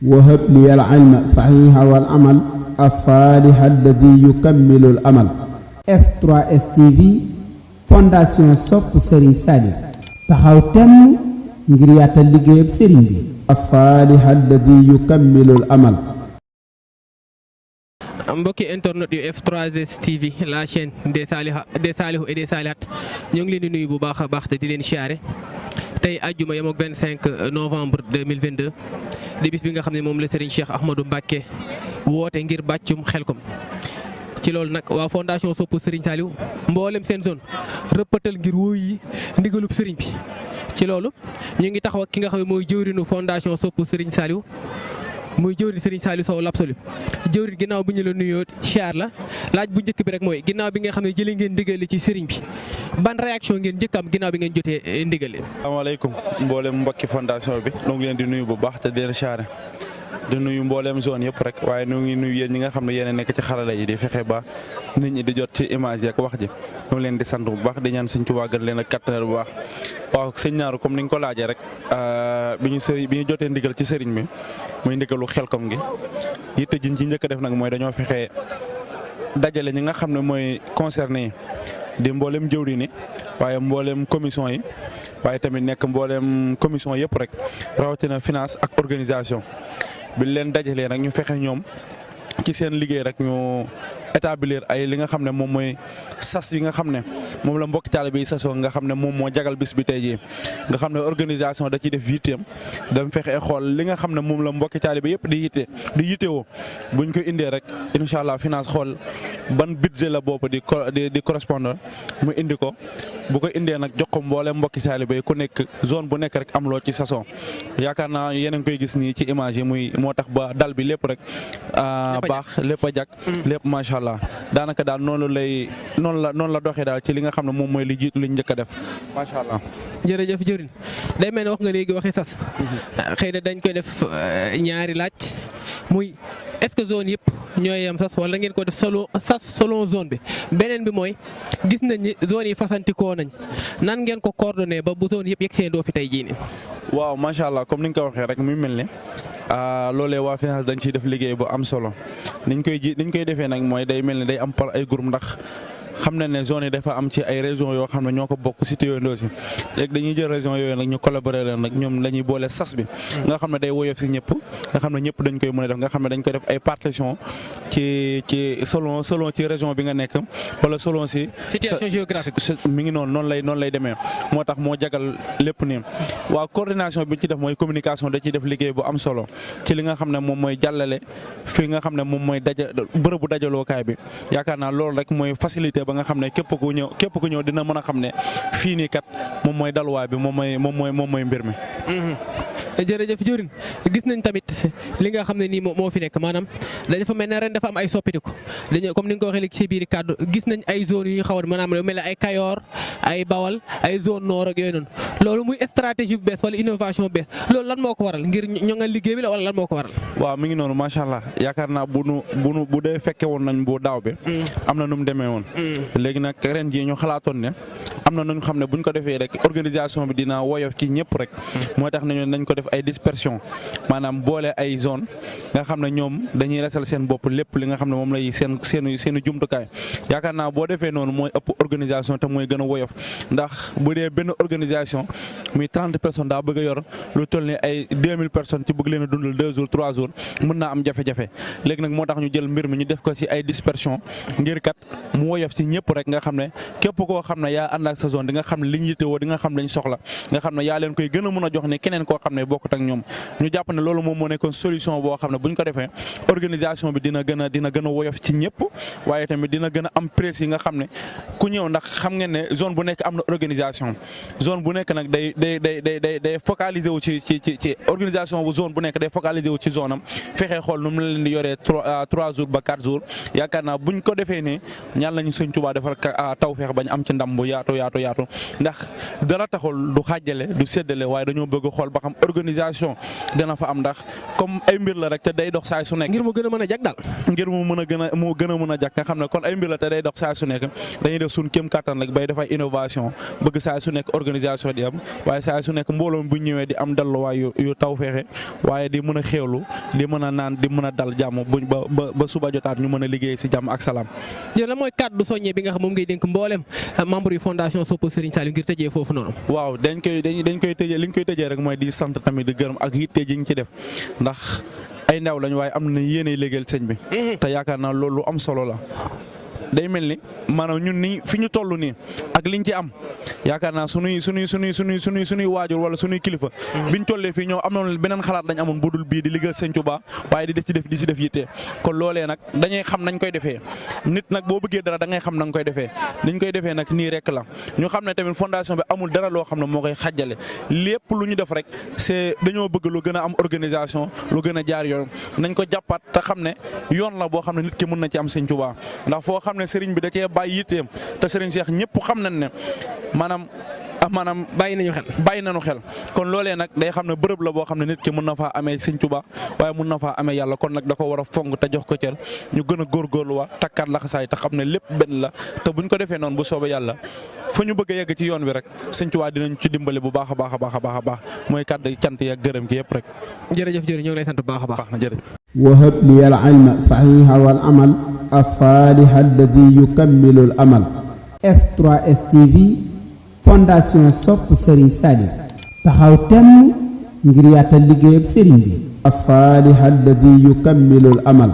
وهب لي العلم صحيح والعمل الصالح الذي يكمل الأمل. F3S TV fondation sopp Serigne Saliou taxaw temm ngir yaatal liggéeyub Serigne bi. الصالح الذي يكمل الأمل. mbokki internet yu F3S TV la chaîne des Salihou et des Salihat ñoo ngi leen di nuyu bu baax a baax te di leen siyaare tey àjjuma yem ak 25 novembre 2022 di bis bi nga xam ne moom la Serigne Cheikh Ahmadou Mbacké woote ngir bàccum Xelkom. ci loolu nag waa fondation soppu Serigne Saliou mboolem seen zone rëppatal ngir wuyu ndigalub Serigne bi ci loolu ñu ngi taxaw ak ki nga xam ne mooy jëwrinu fondation soppu Serigne Saliou. muy jëwriñ Serigne Saliou Sow l'absolu jëwriñ ginnaaw bi ñu la nuyoo siyaar la laaj bu njëkk bi rek mooy ginnaaw bi nga xam ne jëlee ngeen ndigal ci Serigne bi ban réaction ngeen njëkk am ginnaaw bi ngeen jotee ndigal. asalaamaaleykum mboolem mbokki fondation bi ñoo ngi leen di nuyu bu baax te di leen siyaare di nuyu mboolem zone yëpp rek waaye ñoo ngi nuyu yéen ñi nga xam ne yéen a nekk ci xarala yi di fexe ba nit ñi di jot ci image yi ak wax ji ñoo ngi leen di sant bu baax di ñaan Sëñ Tuubaa gën leen a kattanal bu baax. waaw sëñ Naaru comme ni nga ko laajee rek bi ñu jotee ndigal ci Serigne bi muy ndigalu Xelkom gi yitte jiñ ci njëkk a def nag mooy dañoo fexe dajale ñi nga xam ne mooy concerné yi di mboolem jëwriñ ni waaye mboolem commission yi waaye tamit nekk mboolem commission yëpp rek rawatina finance ak organisation bi leen dajalee nag ñu fexe ñoom ci seen liggéey rek ñu établir ay li nga xam ne moom mooy sas yi nga xam ne moom la mbokki taalibe yi sasoo nga xam ne moom moo jagal bis bi tey jii nga xam ne organisation da ciy def yitteem dam fexe xool li nga xam ne moom la mbokki taalibe yëpp di yittewoo buñ ko indee rek incha allah finance xool ban budget la boobu di correspondre mu indi ko bu ko indee nag jox ko mboole mbokki taalibe yi ku nekk zone bu nekk rek am loo ci sasoo yaakaar naa yéen a ngi koy gis nii ci image yi muy moo tax ba dal bi lépp rek baax lépp a jag lépp macha allah daanaka daal noonu la doxee daal ci li nga xam ne moom mooy li jiitu li njëkk a def macha allah. jërëjëf jëriñ day mel ne wax nga léegi waxi sas xëy na dañ koy def ñaari laaj muy est-ce que zone yëpp ñooy am sas wala ngeen ko def selon zone bi beneen bi mooy gis nañ ni zone yi fasantikoo nañ nan ngeen ko coordonné ba bu zone yëpp yegg seen doo fi tey jii nii. waaw macha allah comme ni nga ko waxee rek muy mel ne loolee waa finance dañ ciy def liggéey bu am solo niñ koy defee nag mooy day mel ne day am par ay groupe ndax xam na ne zone yi dafa am ci ay régions yoo xam ne ñoo ko bokk cité yooyu ndoosi léegi dañuy jël région yooyu nag ñu collaborer leen nag ñoom la ñuy boole sas bi nga xam ne day woyof si ñëpp nga xam ne ñëpp dañ koy mën a def nga xam ne dañ koy def ay partition ci selon ci région bi nga nekk wala selon si situation géographique mi ngi noonu lay demee moo tax moo jagal lépp nii waaw coordination bi ñu ci def mooy communication da ciy def liggéey bu am solo ci li nga xam ne moom mooy jàllale fi nga xam ne moom mooy bërëbu dajalookaay bi yaakaar naa loolu rek mooy facilité ba nga xam ne képp ku ñëw dina mën a xam ne fii nii kat moom mooy dalwaay bi moom mooy mbir mi. jërëjëf jëriñ gis nañ tamit li nga xam ne nii moo fi nekk maanaam dafa mel ne ren dafa am ay soppitiku dañu comme ni nga ko waxee léegi ci biir kàddu gis nañ ay zone yu ñu xaw a maanaam mel ne ay Kayoor ay Bawal ay zone nord ak yooyu noonu loolu muy stratégie bu bees wala innovation bu bees loolu lan moo ko waral ngir ñoŋal liggéey bi la wala lan moo ko waral. waaw mi ngi noonu macha allah yaakaar naa bu dee fekke woon nañ bu daaw bi. am na nu mu demee woon. léegi nag ren jii ñu xalaatoon ne am na nu xam ne buñ ko defee rek organisation bi dina woyof ci ñëpp rek. moo tax nañ ko def ay dispersion maanaam boole ay zone nga xam ne ñoom dañuy resal seen bopp lépp li nga xam ne moom lay seen jumtukaay yaakaar naa boo defee noonu mooy ëpp organisation te mooy gën a woyof ndax bu dee benn organisation muy 30 personnes daa bëgg a yor lu toll ni ay 2000 personnes ci bëgg leen a dundal 2 jours 3 jours mën naa am jafe-jafe léegi nag moo tax ñu jël mbir mi ñu def ko ci ay dispersion ngir kat mu woyof ci ñëpp rek nga xam ne képp koo xam ne yaa ànd ak sa zone di nga xam ne li ñu yittewoo di nga xam ne lañ soxla nga xam ne yaa leen koy gën a mën a jox ne keneen koo xam ne bokkut ak ñoom ñu jàpp ne loolu moom moo nekkoon solution boo xam ne bu ñu ko defee organisation bi dina gën a woyof ci ñëpp waaye tamit dina gën a am presse yi nga xam ne ku ñëw ndax xam ngeen ne zone bu nekk am na organisation zone bu nekk nag day focaliser wu ci organisation bu zone bu nekk day focaliser wu ci zone am fexee xool nu mu leen di yoree 3 jours ba 4 jours yaakaar naa buñ ko defee ne ñaan lañu Sëñ Tuubaa defal tawfeex bañ am ci ndam bu yaatu ndax dara taxul du xaajale du séddale waaye dañoo bëgg xool ba xam organisation dana fa am ndax comme ay mbir la rek te day dox saa su nekk. ngir mu gën a mën a jag daal. ngir mu gën a mën a jag nga xam ne kon ay mbir la te day dox saa su nekk dañuy def suñ kéem kattan rek bay dafay innovation bëgg saa su nekk organisation di am waaye saa su nekk mbooloo bu ñëwee di am dalluwaay yu taw feexe waaye di mën a xéewlu di mën a naan di mën a dal jàmm buñ ba suba jotaat ñu mën a liggéey si jàmm ak salaam. yéen la mooy kàddu soññe bi nga xam moom ngay dénk mboolem membre yu fondation Sopp Serigne Saliou ngir tëjee foofu noonu. waaw dañ koy tëjee li ñu koy tëjee rek mooy di sant tamit di gërëm ak yitte ji ñu ci def ndax ay ndaw lañ waaye am na yéenay liggéeyal sëñ bi. te yaakaar naa loolu am solo la. day mel ni maanaam ñun nii fi ñu toll nii ak liñ ci am yaakaar naa sunuy waajur wala sunuy kilifa. biñ tollee fii ñoom am na beneen xalaat dañ amoon budul bii di liggéeyal sëñ Tuubaa waaye di si def yitte kon loolee nag dañuy xam nañ koy defee nit nag boo bëggee dara da ngay xam na nga koy defee niñ koy defee nag nii rek la ñu xam ne tamit fondation bi amul dara loo xam ne moo koy xajjale lépp lu ñu def rek c'est dañoo bëgg lu gën a am organisation lu gën a jaar yoon nañ ko jàppaat te xam ne yoon la boo xam ne nit ki mën na ci am sëñ Tuubaa ndax foo xam ne sëriñ bi da cee bàyyi yitteem te sëriñ Cheikh ñëpp xam nañ ne maanaam bàyyi nañu xel kon loolee nag day xam ne bërëb la boo xam ne nit ki mën na faa amee sëñ Tuubaa waaye mën na faa amee yàlla kon nag da ko war a fonk te jox ko cër ñu gën a góorgóorluwaat takkaat laxasaay te xam ne lépp benn la te buñ ko defee noonu bu soobee yàlla fa ñu bëgg a yegg ci yoon wi rek sëñ Tuubaa dinañ ci dimbale bu baax a baax mooy kàddu cant yi ak gërëm gi yëpp rek. jërëjëf ñoo ngi lay sant bu baax a baax. jërëjëf. wahab li al ilma saxiixa wal amal as-saaliha alladi yukammilu al amal. F3S TV fondation Sopp Serigne Saliou taxaw temm ngir yaatal liggéeyab Serigne bi. as-saaliha alladi yukammilu al amal.